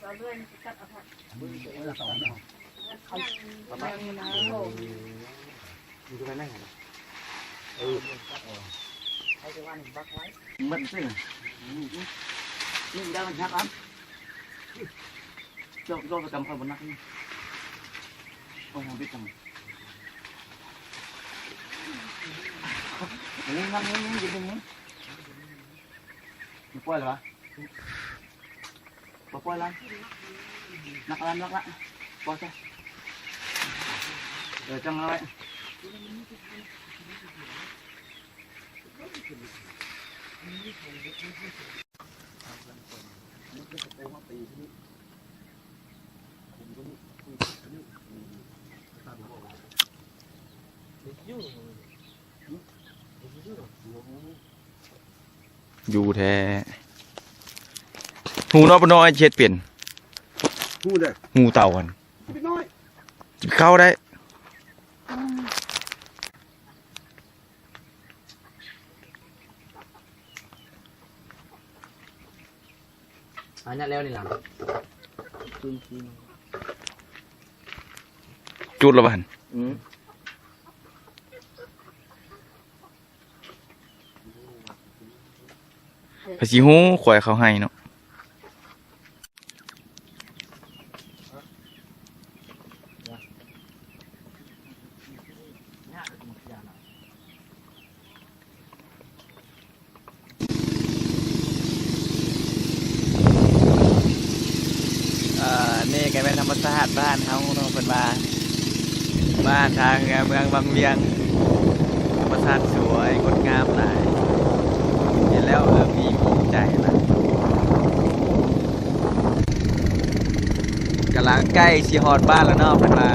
ເອົາເລື່ອຍມາຕັດເອົາເຖາະ ເບິ່ງເອົາເອງ ເອົາເອງນະ ເອີ ມັນເປັນ ນີ້ໄດ້ມັນຫັກອັນ ເຈົ້າ ເຈົ້າປະຈຳຂ້ອຍບໍ່ໜັກນີ້ ໂອ້ຍ ທາງປິດທາງ ນີ້ ນັ້ນນີ້ ນີ້ ນີ້ ນີ້ ນີ້ ປ່ອຍແລ້ວຫວາ? ບໍ່ປ່ອຍລະ ໜັກລະ ໜັກລະ ປ່ອຍຊະ ເອີ ຈັ່ງເອົາໄວ້ ຢູ່ແທ້ ຮູ້ເນາະ ປານ້ອຍເຮັດເປັນ ຮູ້ເດ້ ຮູ້ເຕົາຫັ້ນ ເປັນນ້ອຍ ກິນເຂົ້າໄດ້ ອັນນັ້ນແລ້ວນີ້ລະ ຈູດລະບັດ ອືມ ໃຜຊິຮູ້ ຄວາຍເຂົ້າໄຮ່ເນາະ. ເອີ ນີ້ກໍແມ່ນທຳມະຊາດບ້ານເຮົາເນາະ ເພິ່ນວ່າ ບ້ານທ່າເຮືອ ເມືອງວັງວຽງ ທຳມະຊາດສວຍງົດງາມຫຼາຍ ເຫັນແລ້ວເລີ່ມມີພູມໃຈລະ ກຳລັງໃກ້ຊິຮອດບ້ານແລ້ວເນາະ ເພິ່ນວ່າ.